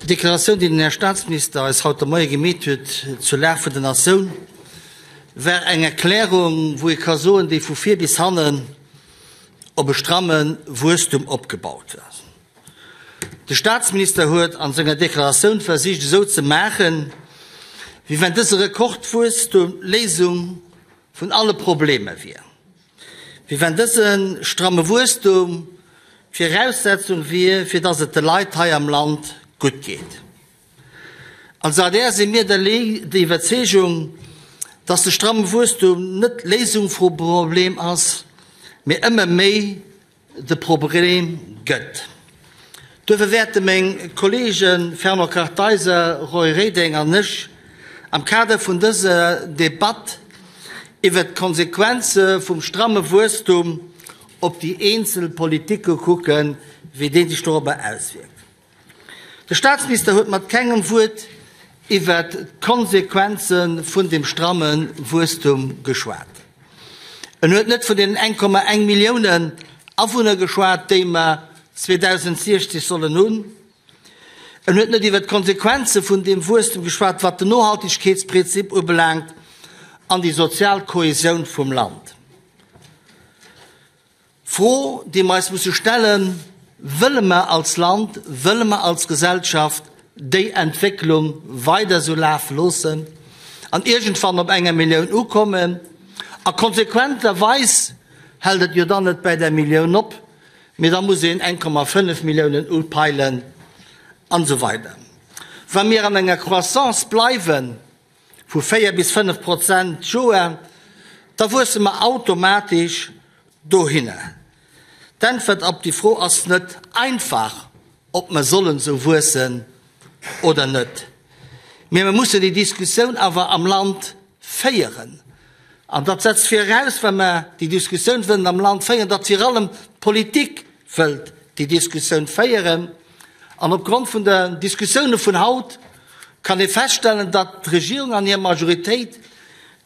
D'Deklaratioun, déi den Här Statsminister eis haut de Moie gemeet huet zur Lag vun der Natioun, war eng Erklärung, wou ee ka soen, déi vu vir bis hannen op e stramme Wuesstum opgebaut war. De Statsminister huet a senger Deklaratioun versicht esou ze maachen, wéi wenn dëse Rekordwuesstum d'Léisung vun alle Problemer wier. Wéi wenn dëse stramme Wuesstum d'Viraussetzung wier, fir datt et de Leit hei am Land gutt geet. Als adr si mir der Iwwerzeegung, datt de stramme Wuesstum net d'Léisung vum Problem ass, mee ëmmer méi de Problem gëtt. Duerfir wäerte meng Kollege Fernand Kartheiser, Roy Reding an ech am Kader vun dëser Debatt iwwert d'Konsequenze vum stramme Wuesstum op déi eenzel Politike kucken, wéi dee sech dorobber auswierkt. De Statsminister huet mat kengem Wuert iwwert d'Konsequenze vun dem stramme Wuesstum geschwat. En huet net vun deenen 1,1 Milliounen Awunner geschwat, déi mer 2060 sollen hunn. En huet net iwwert d'Konsequenze vun deem Wuesstum geschwat, wat den Nohaltegkeetsprinzip ubelaangt an déi sozial Kohesioun vum Land. D'Fro, déi mer eis musse stellen, Wëlle mer als Land, wëlle mer als Gesellschaft déi Entwécklung weider esou lafe loossen an iergendwann op enger Millioun ukommen? A konsequenterweis hält et jo dann net bäi där Millioun op, mee da muss een 1,5 Milliounen upeilen an esou weider. Wa mir an enger Croissance bleiwen vu 4 bis 5 Prozent d'Joer, da wuesse mer automatesch dohinner. D'Äntwert op déi Fro ass net einfach, ob mer sollen esou wuessen oder net. Mee mer mussen déi Diskussioun awer am Land féieren. An dat setzt viraus, wa mer déi Diskussioun wëllen am Land féieren, datt vir allem d'Politik wëllt déi Diskussioun féieren. An opgrond vun den Diskussioune vun haut kann ee feststellen, datt d'Regierung an hir Majoritéit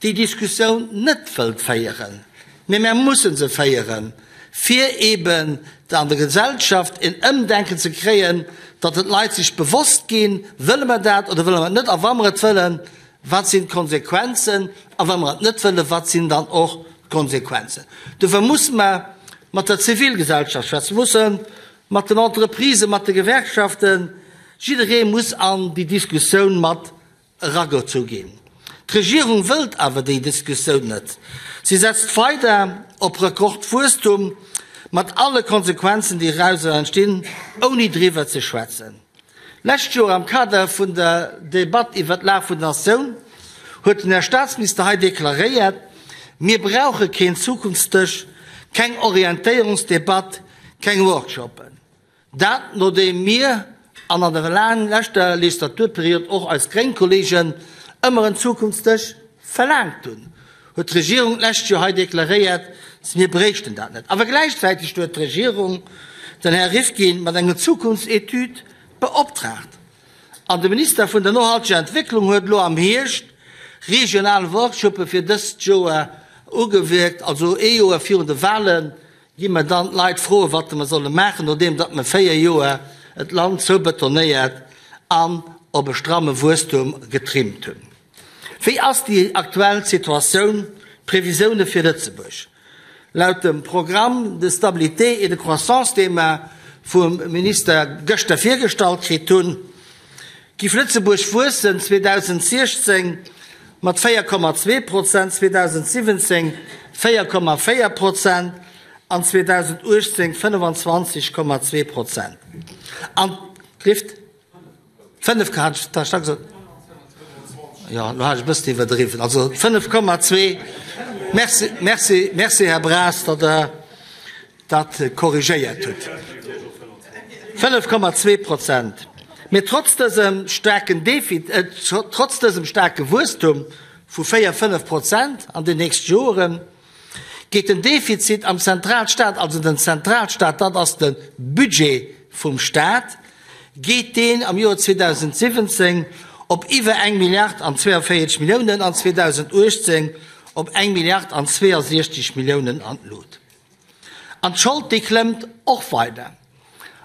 déi Diskussioun net wëllt féieren. Mee mär musse se féieren, fir eeben an der Gesellschaft en Ëmdenken ze kréien, datt d'Leit sech bewosst ginn, Wëlle mer dat oder wëlle mer et net? A wa mer et wëllen, wat sinn d'Konsequenzen? A wa mer et net wëllen, wat sinn dann och d'Konsequenzen? Dofir musse mer mat der Zivilgesellschaft schwätzen, musse mat den Entreprisen, mat de Gewerkschaften, jidderee muss an déi Diskussioun mat eragezu ginn. D'Regierung wëllt awer déi Diskussioun net. Si setzt weider op Rekordwuesstum, mat alle Konsequenzen, déi dorauser entstinn, ouni driwwer ze schwätzen. Lescht Joer am Kader vun der Debatt iwwert d'Lag vun der Natioun huet den Här Statsminister hei deklaréiert, Mir brauche keen Zukunftsdësch, keng Orientéierungsdebatt, keng Workshoppen. Dat nodeem mir, an an der leschter Legislaturperiod och eis gréng Kollegen, ëmmer en Zukunftsdësch verlaangt hunn, huet d'Regierung d'lescht Joer hei deklaréiert, mir bréichten dat net. Awer gläichzäiteg huet d'Regierung den Här Rifkin mat enger Zukunftsetüd beoptraagt. An de Minister vun der nohalteger Entwécklung huet elo am Hierscht regional Workshoppe fir dëst Joer ugewierkt, also ee Joer virun de Wahlen. Gi mer dann d'Leit froen, wat mer solle maachen, nodeem datt mer 4 Joer et Land zoubetonéiert an op e stramme Wuesstum getrimmt hunn? Wéi ass déi aktuell Situatioun, d'Previsioune fir Lëtzebuerg? Laut dem Programme de stabilité et de croissance, dee mer vum Minister gëschter virgestallt kritt hunn, Giff Lëtzebuerg wuessen 2016 mat 4,2 Prozent, 2017 4,4 Prozent an 2018 25,2 Prozent. An d'Lift? 5, hat ech da gesot? Jo, elo hat ech e bëssen iwwerdriwwen. Also 5,2. Merci, merci, merci, Här Braz, datt Der dat korrigéiert hutt. 5,2 Prozent. Mee trotz dësem staarken Defi, trotz dësem staarke Wuesstum vu 4, 5 Prozent an den nächste Joren, geet den Defizit am Zentralstaat, also den Zentralstaat, dat ass de Budget vum Staat, geet deen am Joer 2017 op iwwer eng Milliard an 42 Milliounen an 2018 op eng Milliard an 62 Milliounen an d'Lut. An d'Schold, déi klëmmt och weider.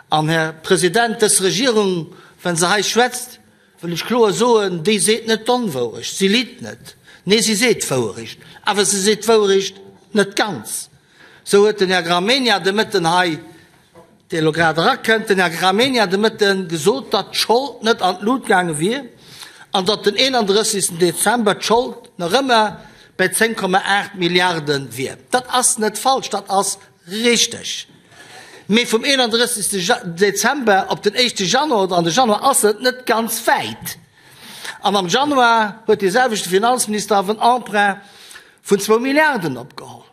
An, Här President, dës Regierung Wa se hei schwätzt, wëll ech kloer soen, déi seet net d'Onwourecht, si litt net. Nee, si seet d'Wouerecht, awer se seet d'Wouerecht net ganz. Sou huet den Här Gramegna de Mëtten hei, dee elo grad erakënnt, den Här Gramegna de Mëtten gesot, datt d'Schold net an d'Lut gaange wier an datt den 31. Dezember d'Schold nach ëmmer bei 10,8 Milliarde wier. Dat ass net falsch, dat ass richteg. Mee vum 31. Dezember op den éischte Januar oder an de Januar ass et net ganz wäit. An am Januar huet dee selwechte Finanzminister awer en Emprunt vun zwou Milliarden opgeholl.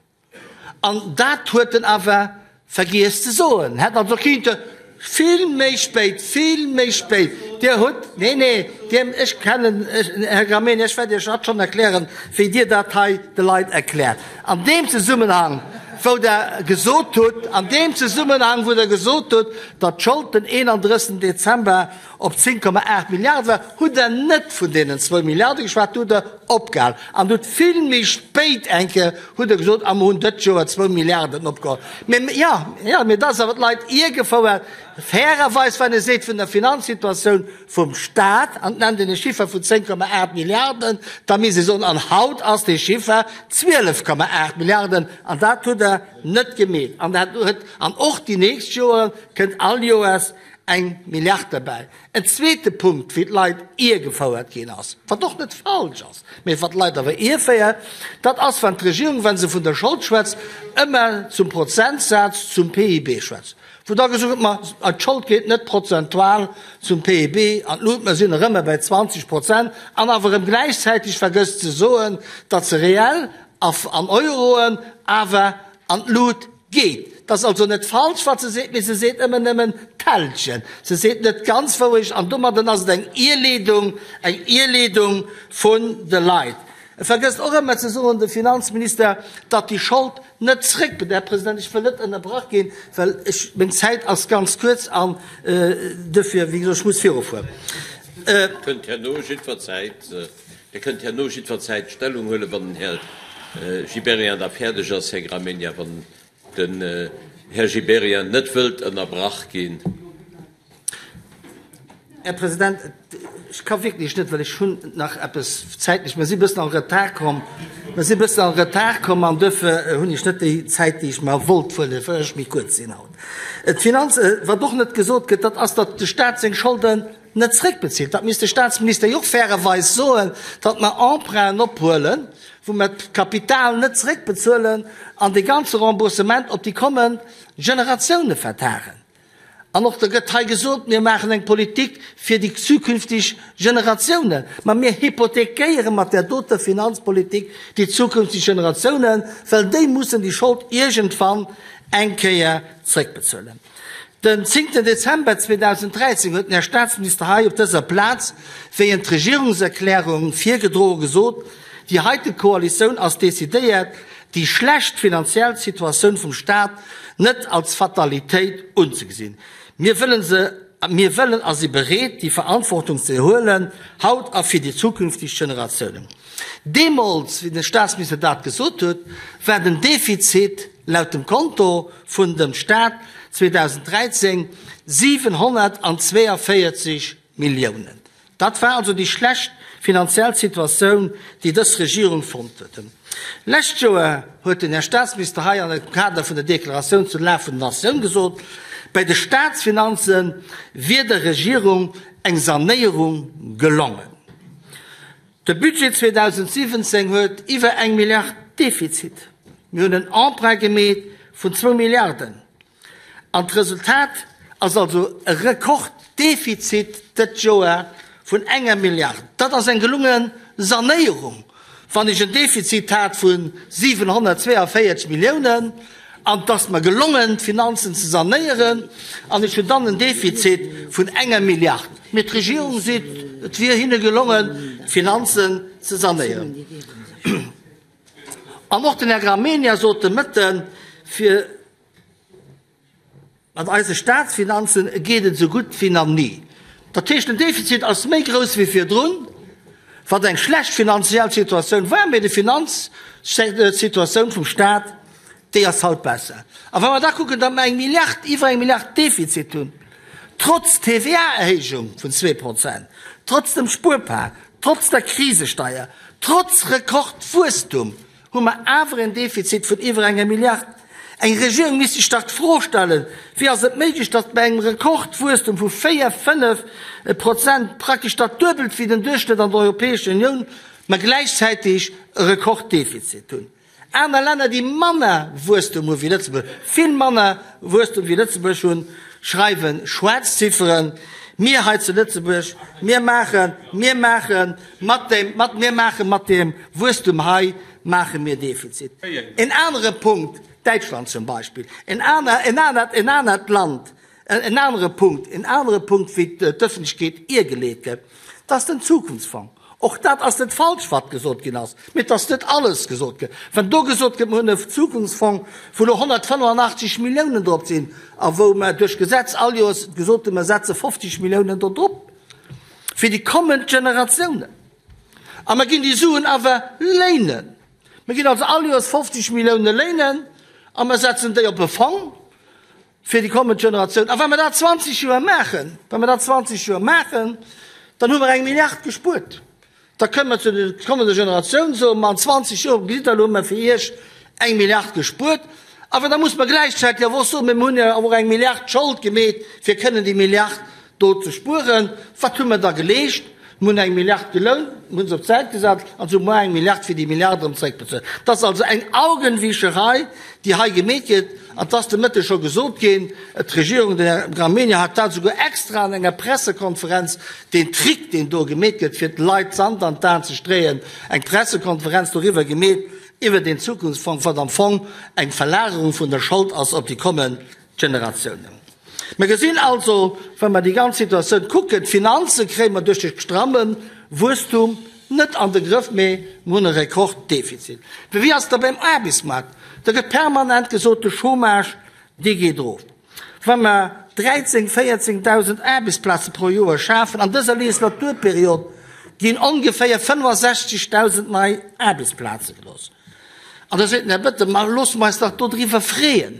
An dat huet en awer vergiess ze soen. Hätt also kinnte vill méi spéit, vill méi spéit. Dir hutt, nee, nee, Dir, ech kennen, Här Gramegna, ech wäert Iech hatt schonn erklären, wéi Dir dat hei de Leit erkläert. An deem Zesummenhang, wou Der gesot hutt, an deem Zesummenhang, wou Der gesot hutt, datt d'Schold den 31. Dezember op 10,8 Milliarde war, hutt Der net vun deenen zwou Milliarde geschwat, do hutt Der opgehal. An hutt vill méi spéit eng Kéier hutt Der gesot, a mer hunn dëst Joer zwou Milliarden opgeholl. Mä jo, jo, mee dat ass awer d'Leit iergefouert. Fairerweis, wann ee seet vun der Finanzsituatioun vum Stat, an et nennt een e Chiffer vun 10,8 Milliarden, da misst ee soen, an haut ass dee Chiffer 12,8 Milliarden, an dat hutt Der net gemeet. An dat huet, an och déi nächst Joere kënnt all Joers eng Milliard derbäi. En zweete Punkt, wéi d'Leit iergefouert ginn ass, wat och net falsch ass, mee wat d'Leit awer ierféiert, dat ass, wann d'Regierung, wa se vun der Schold schwätzt, ëmmer zum Prozentsaz zum PIB schwätzt, wou da gesot gëtt, ma d'Schold geet net prozentual zum PIB an d'Lut, mer sinn erëm bei 20 Prozent, an awer erëm gläichzäiteg vergësst ze soen, datt se reell an Euroen awer an d'Lut Geet. Et ass also net falsch, wat se seet, mee se seet ëmmer nëmmen d'Hälschen. Se seet net d'ganz Wourecht an domadden ass et eng Irleedung, eng Irleedung vun de Leit. E vergësst och ëmmer ze soen, de Finanzminister, datt déi Schold net zréck, Här President, ech wëll net ënnerbrach ginn, well ech, meng Zäit ass ganz kuerz an duerfir, wéi gesot, ech muss virufueren. Dir kënnt herno jiddwer Zäit Dir kënnt herno jiddwerzäit Stellung huelen, wann den Här Gibéryen da fäerdeg ass, Här Gramegna, wann den Här Gibéryen net wëllt ënnerbrach ginn. Här President, ech ka wierklech net, well ech hunn nach eppes zäitlech, mer si e bëssen en retard komm, mer si e bëssen en retard komm an duerfir hunn ech net déi Zäit, déi ech mer wollt huelen, well ech méi kuerz sinn haut. D'Finanz, wat och net gesot gëtt, dat ass, datt de Stat seng Scholden net zréckbezilt. Dat misst de Statsminister jo och fairerweis soen, datt mer Emprunten ophuelen, wou mer d'Kapital net zréckbezuelen an dee ganze Remboursement op déi kommend Generatioune vertagen. An och da gëtt hei gesot, mir maachen eng Politik fir déi zukünftig Generatiounen. Ma mir hypothekéiere mat där doter Finanzpolitik déi zukünftig Generatiounen, well déi mussen déi Schold iergendwann eng Kéier zréckbezuelen. Den zéngten Dezember 2013 huet den Här Statsminister hei op dëser Plaz, wéi en d'Regierungserklärung virgedroe gesot, Déi heite Koalitioun ass decidéiert, déi schlecht finanziell Situatioun vum Stat net als Fatalitéit unzegesinn. Mir wëllen se, mir wëllen a si bereet, déi Verantwortung ze huelen, haut a fir déi zukünftig Generatiounen. Deemools, wéi den Statsminister dat gesot huet, war den Defizit laut dem Konto vun dem Staat 2013 742 Milliounen. Dat war also déi schlecht finanziell Situatioun, déi dës Regierung fonnt huet. Lescht Joer huet den Här Staatsminister hei an dem Kader vun der Deklaratioun zur Lag vun der Natioun gesot, bei de Staatsfinanze wier der Regierung eng Sanéierung gelongen. De Budget 2017 huet iwwer eng Milliard Defizit. Mir hunn en Emprunt gemeet vun zwou Milliarden. An d'Resultat ass also e Rekorddefizit dët Joer vun enger Milliard. Dat ass eng gelunge Sanéierung. Wann ech en Defizit hat vu 742 Milliounen, an et ass mer gelongen, d'Finanzen ze sanéieren, an ech hunn dann en Defizit vun enger Milliard. Mee d'Regierung seet, et wier hinne gelongen, d'Finanzen ze sanéieren. An och den Här Gramegna sot de Mëtten, fir Mat eise Staatsfinanzen geet et esou gutt wéi nach ni. Dat heescht, den Defizit ass méi grouss wéi virdrun, wat eng schlecht finanziell Situatioun war, mee déi Finanzsituatioun vum Staat, déi ass haut besser. A wa mer da kucken, datt mer eng Milliard, iwwer eng Milliard Defizit hunn, Trotz TVA-Erhéijung vun 2%, trotz dem Spuerpak, trotz der Krisesteier, trotz Rekordwuesstum hu mer awer en Defizit vun iwwer enger Milliard. Eng Regierung misst sech dach d'Fro stellen, Wéi ass et méiglech, datt bei engem Rekordwuesstum vu 4, 5 Prozent, praktesch dat Duebelt wéi den Duerchschnëtt an der Europäescher Unioun, mer gläichzäiteg e Rekorddefizit hunn? Aner Länner, déi manner Wuesstum hu wéi Lëtzebuerg, vill manner Wuesstum wéi Lëtzebuerg hunn, schreiwe schwaarz Zifferen. Mir hei zu Lëtzebuerg, mir maachen, mir maache mat deem, mat, mir maache mat deem Wuesstum hei maache mir Defizit. En anere Punkt, Däitschland zum Beispill, en aner, en anert, en anert Land, en anere Punkt, en anere Punkt, wéi d'Ëffentlechkeet iergeleet gëtt, dat ass den Zukunftsfong. Och dat ass net falsch, wat gesot ginn ass, mee et ass net alles gesot ginn. Wann do gesot gëtt, mir hunn e Zukunftsfong, wou elo 185 Milliounen drop sinn a wou mer duerch Gesetz all Joers gesot hunn, mer setze 50 Milliounen do drop fir déi kommend Generatiounen, a mer ginn déi Suen awer léinen, mer ginn also all Joers 50 Millioune léinen a mer setzen déi op e Fong, Fir déi kommend Generatioun. A wa mer dat 20 Joer maachen, wa mer dat 20 Joer maachen, dann hu mer eng Milliard gespuert. Da kënnen mer zu de kommende Generatioun soen, ma an 20 Joer, gesitt Der, elo hu mer fir Iech eng Milliard gespuert. Awer da muss mer gläichzäiteg awer och soen, mä mir hunn jo awer och eng Milliard Schold gemeet, fir kënnen déi Milliard Do ze spueren. Wat hu mer da geleescht? Mir hunn eng Milliard gelount, mir hu se op d'Säit gesat an se hu mer eng Milliard fir déi Milliard erëm zeréckbezuelt. Dat ass also eng Augenwischerei, déi hei gemeet gëtt. An et ass de Mëtteg scho gesot ginn, d'Regierung, den Här Gramegna hat dat esouguer extra an enger Pressekonferenz, deen Trick, deen do gemeet gëtt, fir de Leit Sand an d'Aen ze stréien, eng Pressekonferenz doriwwer gemeet, iwwer deen Zukunftsfong, wat am Fong eng Verlagerung vun der Schold ass op déi kommend Generatiounen. Mer gesinn also, wa mer déi ganz Situatioun kucken, d'Finanze kréie mer duerch de stramme Wuesstum net an de Grëff, mee mer hunn e Rekorddefizit. Mee wéi ass et da beim Aarbechtsmaart? Da gëtt permanent gesot, de Chômage, dee geet erof. Wa mer 13, 14.000 Aarbechtsplaze pro Joer schafen an dëser Legislaturperiod, ginn ongeféier 65.000 nei Aarbechtsplaze gelooss. An da seet den Här Bettel, Ma loosse mer eis dach dodriwwer freeën.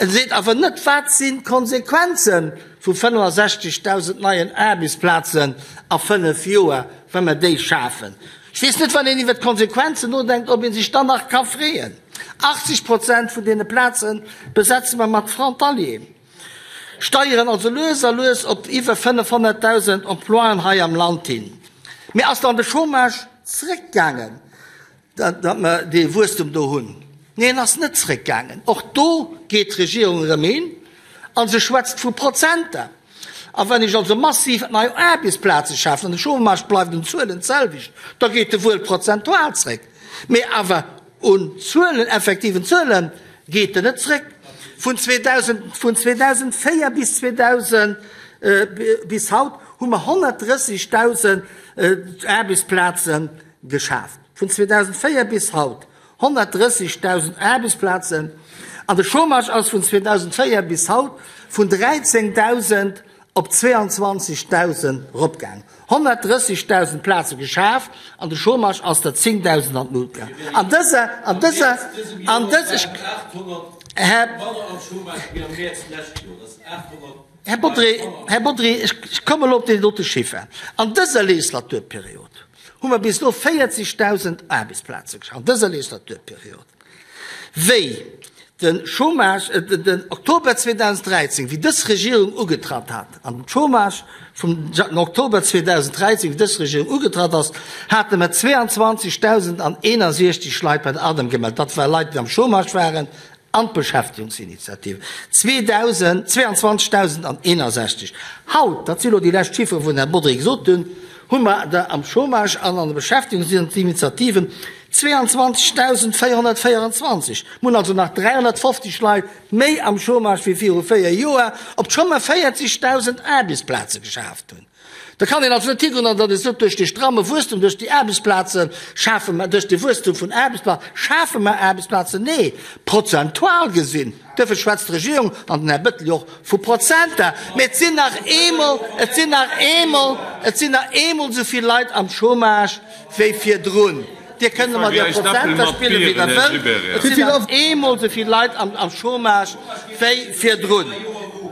En seet awer net, Wat sinn d'Konsequenze vu 65.000 neien Aarbechtsplazen a fënnef Joer, wa mer déi schafen? Ech weess net, wann een iwwer d'Konsequenzen nodenkt, ob ee sech dann nach ka freeën. 80 Prozent vun deene Plaze besetze mer mat Frontalieren. Steieren also lues a lues op iwwer 500.000 Emploien hei am Land hin. Mee ass dann de Chômage zeréckgaangen? Datt mer dee Wuesstum do hunn. Nee, en ass net zréckgaangen. Och do geet d'Regierung erëm hin a se schwätzt vu Prozenter. A wann ech also massiv nei Aarbechtsplaze schafen an de Chômage bleift un Zuelen d'selwecht, da geet e wuel prozentual zréck, mee awer un Zuelen, effektiven Zuele geet en net zréck. Vun 2004 bis 2000, bis haut hu mer 130.000 Aarbechtsplaze Geschaaft. Vun 2004 bis haut 130.000 Aarbechtsplazen an de Chômage ass vun 2004 bis haut vun 13.000 op 22.000 eropgaangen. 130.000 Plaze geschaaft an de Chômage ass der 10.000 an d'Lut gaangen. An dëser, an dëser, an dëser, Här. Här Bodry, Här Bodry, ech komme elo op deen dote Chiffer. An dëser Legislaturperiod hu mer bis elo 40.000 Aarbechtsplaze geschaf, an dëser Legislaturperiod. Wéi de Chômage, den Oktober 2013, wéi dës Regierung ugetratt hat, an den Chômage vum Oktober 2013, wéi dës Regierung ugetratt ass, hate mer 22.061 Leit bei der ADEM gemellt. Dat ware Leit, déi am Chômage waren an d'Beschäftigungsinitiative 22.061. Haut, dat si lo déi lescht Chifferen, wou den Här Bodry gesot hunn, hu mer der am Chômage an an de Beschäftigungsinitiativen 22.424. Mir hunn also nach 350 Leit méi am Chômage wéi viru véier Joer, obscho mer 40.000 Aarbechtsplaze geschaaft hunn. Da kann een also net higoen an datt ee sot, duerch dee stramme Wuesstum, duerch déi Aarbechtsplaze schafe mer, duerch de Wuesstum vun Aarbechtsplaze schafe mer Aarbechtsplazen. Nee, prozentual gesinn, duerfir schwätzt d'Regierung an den Här Bettel jo och vu Prozenter, mee et sinn nach eemol, et sinn nach eemol, et sinn nach eemol esou vill Leit am Chômage wéi virdrun. Dir kënnt mat Är Prozenter spillen, wéi Der wëllt, et sinn nach eemol esou vill Leit am Chômage wéi virdrun.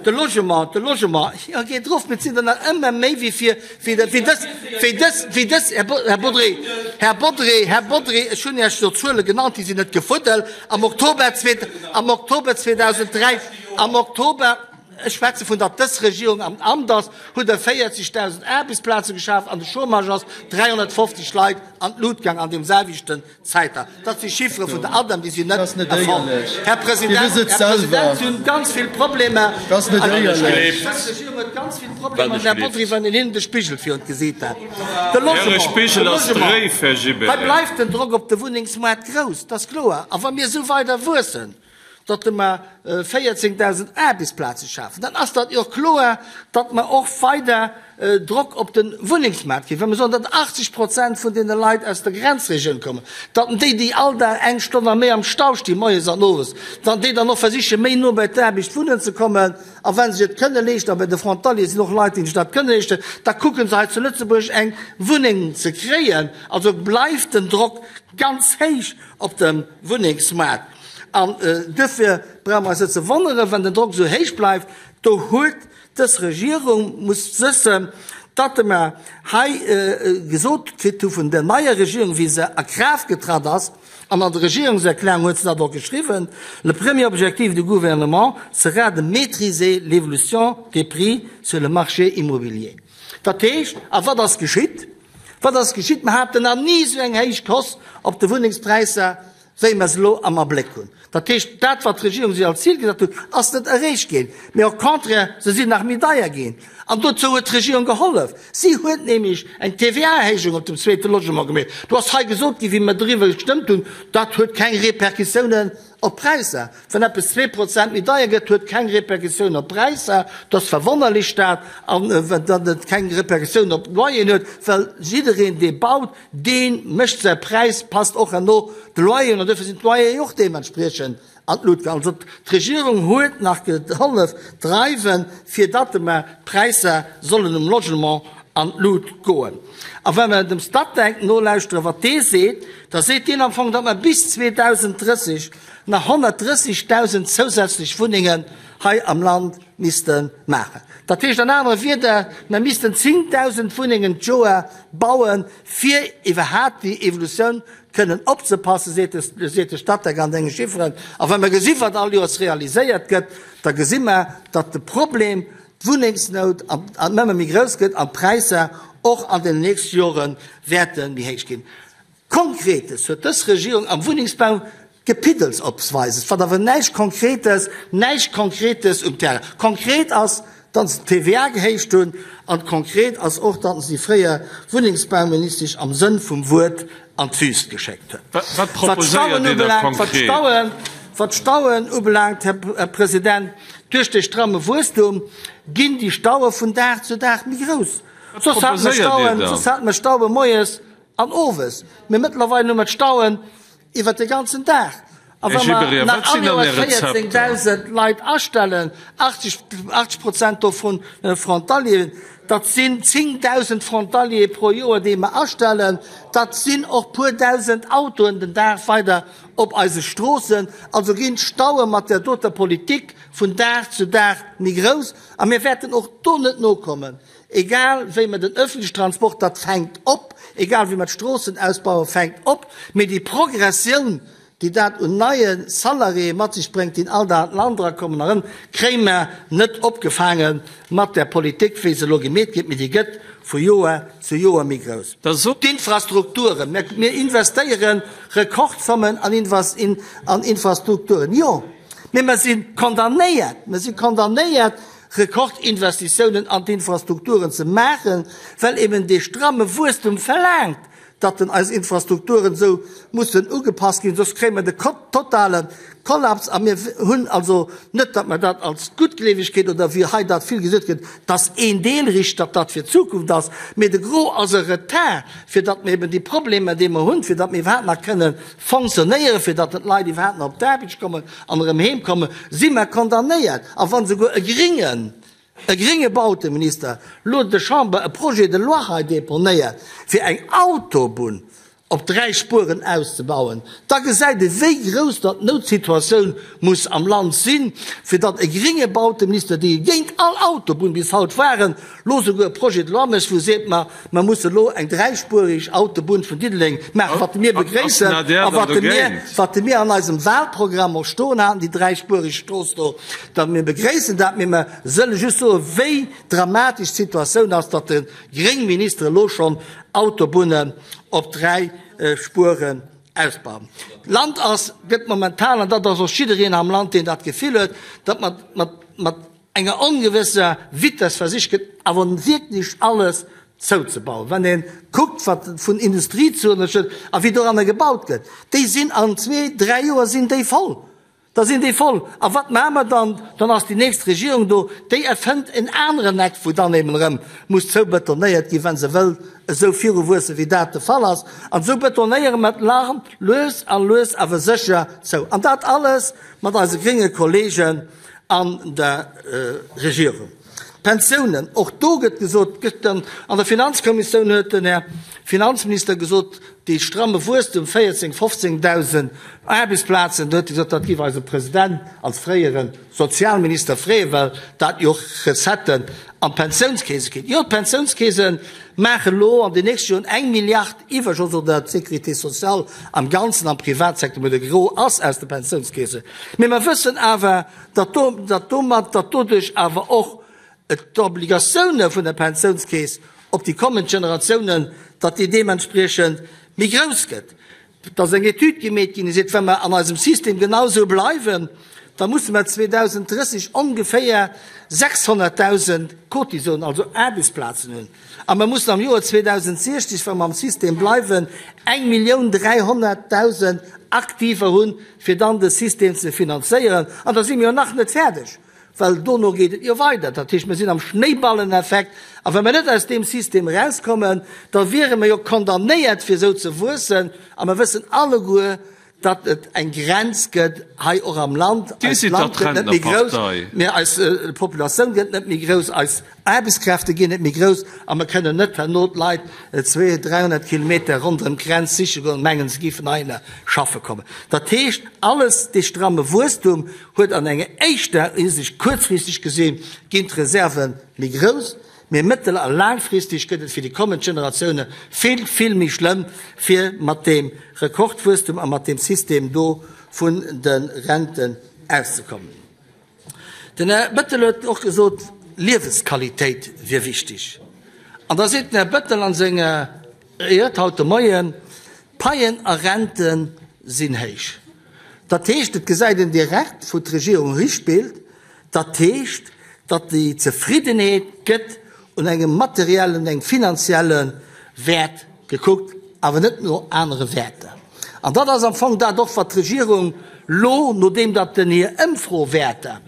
De Logement, de Logement, jo, geet erof, mee et sinn der nach ëmmer méi wéi fir, wéi dës, wéi dës, wéi dës, Här Bodry, Här Bodry, Här Bodry, ech hunn Iech jo Zuele genannt, déi sinn net gefuddelt. Am Oktober, am Oktober 2003, am Oktober, ech schwätze vun datt dës Regierung am Amt ass, hutt Der 40.000 Aarbechtsplaze geschaf an de Chômage ass 350 Leit an d'Lut gaang an deem selwechten Zäiter. Dat si Chiffere vun der ADEM, déi sinn net erfonnt. Här President, Här President, si hunn ganz vill Problemer. Dës Regierung huet ganz vill Problemer. Här Bodry, wann een hinnen de Spigel virun d'Gesiit hätt. De Logement, de Logement, hei bleift den Drock op de Wunnengsmaart grouss, dat ass kloer. A wa mir esou weider wuessen, datt mer 14.000 Aarbechtsplaze schafen, dann ass dat jo kloer, datt mer och weider Drock op de Wunnengsmaart kréien. Wa mer soen, datt 80 Prozent vun deene Leit aus der Grenzregioun kommen, datt déi, déi all Dag eng Stonn a méi am Stau stinn, moies an owes, datt déi dann och versiche méi no bei d'Aarbecht wunnen ze kommen, a wa se sech et kënne leeschten, a bei de Frontaliere sinn och Leit, déi sech dat kënne leeschten, da kucke se hei zu Lëtzebuerg eng Wunneng ze kréien. Also bleift den Drock ganz héich op dem Wunnengsmaart. An duerfir brauche mer eis net ze wonneren, wann den Drock esou héich bleift. Do huet dës Regierung, muss wëssen, datt mer hei gesot kritt hu vun der neier Regierung, wéi se a Kraaft getratt ass, an an der Regierungserklärung huet se dat och geschriwwen, Le premier objectif du gouvernement sera de maîtriser l'évolution des prix sur le marché immobilier. Dat heescht, a wat ass geschitt? Wat ass geschitt? Mer haten nach ni esou eng héich Hausse op de Wunnengspräisser, wéi mer se elo am Abléck hunn. Dat heescht, dat, wat d'Regierung sech als Zil gesat huet, ass net erreecht ginn, mee au contraire, se sinn nach méi deier ginn. An dozou huet d'Regierung gehollef. Si huet nämlech eng TVA-Erhéijung op dem zweete Logement gemeet. Do ass hei gesot ginn, wéi mer doriwwer gestëmmt hunn, dat huet keng Répercussiounen op d'Präisser. Wann eppes 2% méi deier gëtt, huet keng Répercussioun op d'Präisser. Dat ass verwonnerlech dat, an datt et keng Répercussioun op d'Loyeren huet, well jiddereen, dee baut, Dee mécht säi Präis, passt och herno de Loyer un, an duerfir sinn d'Loyere jo och deementspriechend an d'Lut gaangen. Also d'Regierung huet nach gehollef dreiwen, fir datt mer d'Präisser sollen um Logement an d'Lut goen. A wa mer dem Statec nolauschteren, wat dee seet, da seet deen am Fong, datt mer bis 2030 nach 130.000 zousätzlech Wunnengen hei am Land misste maachen. Dat heescht an anere Wieder, mer missten 10.000 Wunnengen d'Joer bauen, fir iwwerhaapt déi Evolutioun kënnen opzepassen, seet de, seet de Statec an senge Chifferen. A wa mer gesi wat all Joers realiséiert gëtt, da gesi mer, datt de Problem, d'Wunnengsnout, ëmmer méi grouss gëtt an d'Präisser och an den nächste Jore wäerte méi héich ginn. Konkretes huet dës Regierung am Wunnengsbau Gepiddels opweises, wat awer näischt Konkretes, näischt Konkretes um Terrain. Konkret ass, datt se d'TVA gehéicht hunn, an konkret ass och, datt se déi fréier Wunnengsbauministesch am Sënn vum Wuert an d'Wüst geschéckt hunn. Wat proposéiert Dir da konkret? Wat d'Stauen ubelaangt, Här President, duerch de stramme Wuesstum ginn déi Staue vun Dag zu Dag méi grouss. Wat proposéiert Dir dann? Soss hate mer Staue moies an owes, mee mëttlerweil hu mer d'Stauen iwwert de ganzen Dag. A wa mer nach all Joer 14.000 Leit astellen, 80 Prozent dovun Frontalieren, dat sinn 10.000 Frontaliere pro Joer, déi mer astellen, dat sinn och puer dausend Autoen den Dag weider op eise Stroossen. Also ginn d'Staue mat där doter Politik vun Dag zu Dag méi grouss a mir wäerten och do net nokommen. Egal wéi mer den öffentlichen Transport, dat fänkt op, egal wéi mer d'Stroossen ausbauen, fänkt op, mee déi Progressioun, déi dat un neie Salariéë mat sech bréngt, déi all Dag an d'Land erakommen a erëm, kréie mer net opgefaange mat där Politik, wéi se elo gemeet gëtt, mee déi gëtt vu Joer zu Joer méi grouss. D'Infrastrukturen, mir investéiere Rekordzommen an Infrastrukturen, jo, mee mer si condamnéiert, mer si condamnéiert, Rekordinvestitiounen an d'Infrastrukturen ze maachen, well eben dee stramme Wuesstum verlaangt, datt den eis Infrastrukturen esou mussen ugepasst ginn, soss kréie mer de totale Kollaps. A mir hunn also net, datt mer dat als Guttgleewegkeet oder wéi hei dat vill gesot gëtt, datt een Deel richt, datt dat fir d'Zukunft ass, mee de Gros ass e Retard, fir datt mer eben déi Problemer, déi mer hunn, fir datt mer iwwerhaapt nach kënnen fonctionnéieren, fir datt d'Leit iwwerhaapt nach op d'Aarbecht kommen, an erëm heem kommen, si mer condamnéiert. A wann esouguer e gréngen, e grénge Bauteminister lo der Chamber e Projet de loi hei deponéiert, fir eng Autobunn. op 3 Spueren auszebauen, da gesäit ee wéi grouss datt d'Noutsituatioun muss am Land sinn, fir datt e gringe Bauteminister, dee géint all Autobunn bis haut waren, lo souguer e Projet de loi mécht, wou e seet, ma mer musse lo eng dräispuerig Autobunn vun Diddeleng maachen, wat mir begréissen a wat mir, wat mir an eisem Wahlprogramm och stoen haten, déi dräispuerig Strooss do, da mir begréissen dat, mee mer sëlle just soen, wéi dramatesch d'Situatioun ass, datt de gréng Minister elo schonn Autobunnen op 3 Spueren ausbauen. D'Land ass, gëtt momentan, an dat ass och jiddereen am Land, deen dat Gefill huet, datt mat, mat, mat enger ongewësser Vitess versicht gëtt, awer wierklech alles zouzebauen. Wann ee kuckt, wat vun Industriezonen a wéi doranner gebaut gëtt, déi sinn an zwee, dräi Joer sinn déi voll. Da sinn déi voll. A wat maache mer dann? Dann ass déi nächst Regierung do, déi erfënnt en aneren Eck, wou dann eben erëm muss zoubetonéiert ginn, wa se wëll esou viruwuessen, wéi dat de Fall ass. An esou betonéiere mer d'Land lues a lues awer sécher zou. An dat alles mat eise grénge Kollegen an der Regierung. D'Pensiounen, och do gëtt gesot, gëschter an der Finanzkommissioun huet den Här Finanzminister gesot, dee stramme Wuesstum, 14, 15.000 Aarbechtsplazen, do huet e gesot, dat géif eise President als fréiere Sozialminister freeën, well dat jo och Recetten an d'Pensiounskeese ginn. Jo, d'Pensiounskeese maachen elo an den nächste Joren eng Milliard Iwwerschoss, oder d'Sécurité sociale am Ganzen, am Privatsecteur, wou de Gros ass aus de Pensiounskeese. Mee mer wëssen awer, datt do, datt domat, datt doduerch awer och d'Obligatioune vun der Pensiounskeess op déi kommend Generatiounen, datt déi deementspriechend méi grouss gëtt. Et ass eng Etüd gemeet ginn, déi seet, wa mer an eisem System genau esou bleiwen, da musse mer 2030 ongeféier 600.000 Cotisonen, also Aarbechtsplazen hunn. A mer mussen am Joer 2060, wa mer am System bleiwen, 1.300.000 Aktiver hunn, fir dann de System ze finanzéieren. An da si mir jo nach net fäerdeg, well dono geet et jo weider. Dat heescht, mir sinn am Schnéiballeneffekt. A wa mir net aus deem System erauskommen, da wiere mer jo condamnéiert, fir esou ze wuessen. A mer wëssen alleguer, datt et eng Grenz gëtt hei och am Land. Dir Eist sidd Land der gëtt net méi grouss, Rentnerpartei. mä eis Populatioun gëtt net méi grouss, eis Aarbechtskräfte ginn net méi grouss a mer kënnen net herno d'Leit 200, 300 Kilometer ronderëm d'Grenz siche goen an mengen, se géifen heihinner schaffe kommen. Dat heescht, alles dee stramme Wuesstum huet an enger éischter Hisiicht, kuerzfristeg gesinn, ginn d'Reserve méi grouss, Mee mëttel a laangfristeg gëtt et fir déi kommend Generatioune vill, vill méi schlëmm, fir mat deem Rekordwuesstum a mat deem System do vun de Renten auszekommen. Den Här Bettel huet och gesot, Liewesqualitéit wier wichtig. An da seet den Här Bettel a senger Ried haut de Moien, D'Paien a Rente sinn héich. Dat heescht, et gesäit een direkt, wou d'Regierung hispillt, Dat heescht, datt déi Zefriddenheet gëtt un engem materiellen, un engem finanzielle Wäert gekuckt, awer net no anere Wäerter. An dat ass am Fong dat och, wat d'Regierung lo, nodeem datt den hir Ëmfrowäerter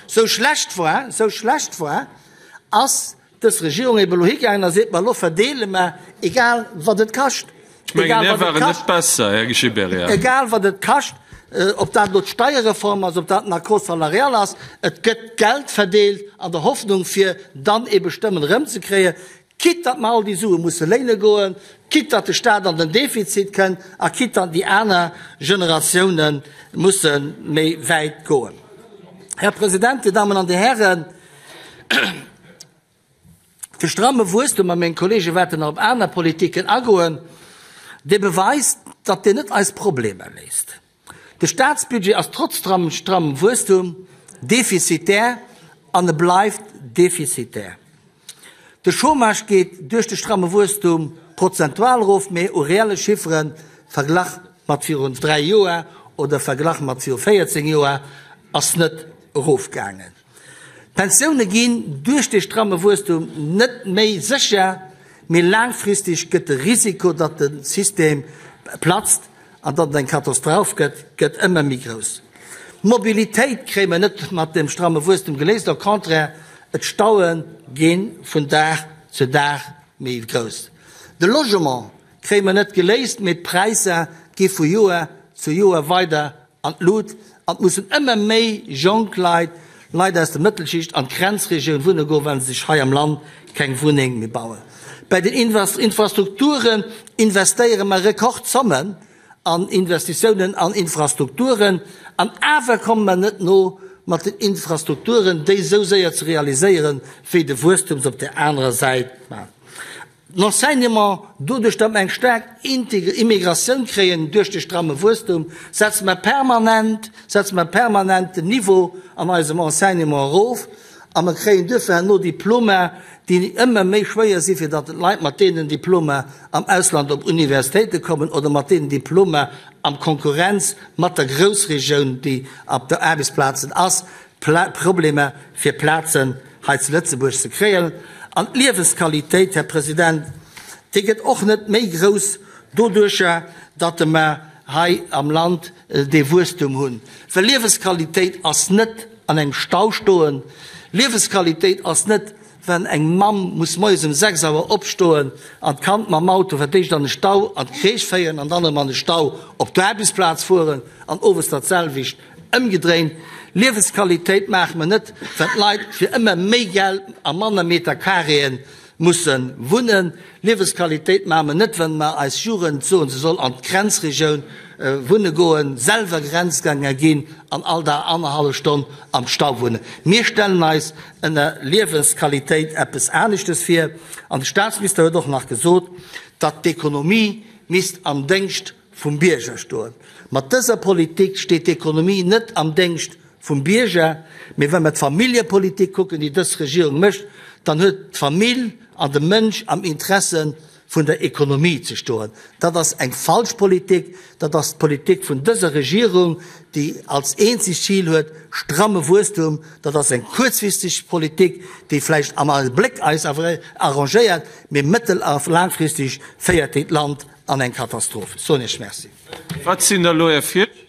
sou schlecht war, sou schlecht war, ass, dës Regierung eben elo higaangen a seet, Ma elo verdeele mer, egal wat et kascht, Ech mengen, egal mir wat et waren net kascht, besser, Här Gibéryen. egal wat et kascht, ob dat elo d'Steierreform ass, ob dat den Accord salarial ass, et gëtt Geld verdeelt an der Hoffnung, fir dann ebe Stëmmen erëmzekréien, quitte datt mer all déi Sue musse léine goen, quitte datt de Stat an den Defizit kënnt a quitte datt déi aner Generatioune musse méi wäit goen. Här President, Dir Dammen an Dir Hären, De stramme Wuesstum, a meng Kollege wäerten nach op aner Politiken agoen, dee beweist, datt deen net eis Problemer léist. De Staatsbudget ass trotz strammem Wuesstum defizitär an e bleift defizitär. De Chômage geet duerch de stramme Wuesstum prozentual erof, mee u reelle Chiffere verglach mat virun 3 Joer oder verglach mat viru 14 Joer ass net erofgaangen. D'Pensioune ginn duerch dee stramme Wuesstum net méi sécher, mee laangfristeg gëtt de Risiko, datt de System platzt an datt et eng Katastroph gëtt, gëtt ëmmer méi grouss. D'Mobilitéit kréie mer net mat deem stramme Wuesstum geléist, au contraire, d'Staue gi vun Dag zu Dag méi grouss. De Logement kréie mer net geléist, mee d'Präisser gi vu Joer zu Joer weider an d'Lut an et mussen ëmmer méi jonk Leit. Leit aus der Mëttelschicht an d'Grenzregioun wunne goen, well se sech hei am Land keng Wunneng méi bauen. Bei den Infrastrukturen investéiere mer Rekordzommen an Investitiounen an Infrastrukturen, an awer komme mer net no mat den Infrastrukturen, déi esou séier ze realiséieren, wéi de Wuesstem se op där anerer Säit maacht. L'Enseignement, doduerch datt mer eng staark Immigratioun kréien duerch de stramme Wuesstum, setze mer permanent, setze mer permanent den Niveau an eisem Enseignement erof a mer kréien duerfir herno Diplomer, déi ëmmer méi schwéier sinn, fir datt d'Leit mat deenen Diplomer am Ausland op Universitéite kommen oder mat deenen Diplomer am Konkurrenz mat der Groussregioun, déi op der Aarbechtsplazen ass, Problemer fir Plazen hei zu Lëtzebuerg ze kréien. An d'Liewensqualitéit, Här President, déi gëtt och net méi grouss doduercher, datt mer hei am Land dee Wuesstum hunn. Well Liewensqualitéit ass net an engem Stau stoen. Liewensqualitéit ass net, wann eng Mamm muss moies um 6 Auer opstoen an d'Kand mam Auto fir d'éischt an de Stau an d'Crèche féieren an dann erëm an de Stau op d'Aarbechtsplaz fueren an owes dat selwecht Ëmgedréint, Liewensqualitéit maache mer net, well d'Leit fir ëmmer méi Geld a manner Meter Carréen musse wunnen. Liewensqualitéit maache mer net, well mer eis Jugend soen, se soll an d'Grenzregioun wunne goen, selwer Grenzgänger ginn an all Dag annerhallef Stonn am Stau wunnen. Mir stellen eis ënner Liewensqualitéit eppes aneschtes vir. An de Staatsminister huet och nach gesot, datt d'Ekonomie misst am Déngscht vum Bierger stoen. Mat dëser Politik steet d'Ekonomie net am Déngscht vum Bierger, mee wa mer d'Familljepolitik kucken, déi dës Regierung mécht, dann huet d'Famill an de Mënsch am Interesse vun der Ekonomie ze stoen. Dat ass eng falsch Politik. Dat ass d'Politik vun dëser Regierung, déi als eenzegt Zil huet, stramme Wuesstum. Dat ass eng kuerzfristeg Politik, déi vläicht am Abléck eis arrangéiert, mee mëttel a laangfristeg féiert déi d'Land An eng Katastroph. Soen Iech Merci. Wat sinn da elo Är Virschléi?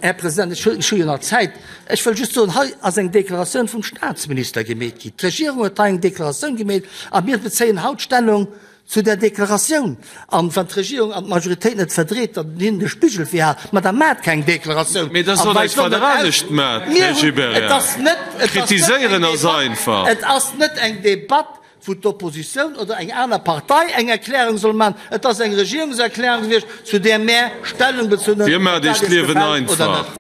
Här President, ech hu jo nach Zäit. Ech wëll just soen, hei ass eng Deklaratioun vum Statsminister gemeet ginn. D'Regierung huet hei eng Deklaratioun gemeet a mir bezéien haut Stellung Zu där Deklaratioun, an wann d'Regierung an d'Majoritéit net verdreet, datt een hinnen de Spigel virhält, ma da maacht keng Deklaratioun Mee da a sot eis, weist wat net Der aus. anescht maacht, Mir Här hunn, Gibéryen. et ass net, et ass net eng Kritiséieren ass Debatt, einfach. et ass net eng Debatt, wou d'Oppositioun oder eng aner Partei eng Erklärung soll maachen. Et ass eng Regierungserklärung gewiescht, zu där mär Stellung bezunn hunn, Dir ob maacht dat Iech Iech d'Liewen gefält oder einfach. net.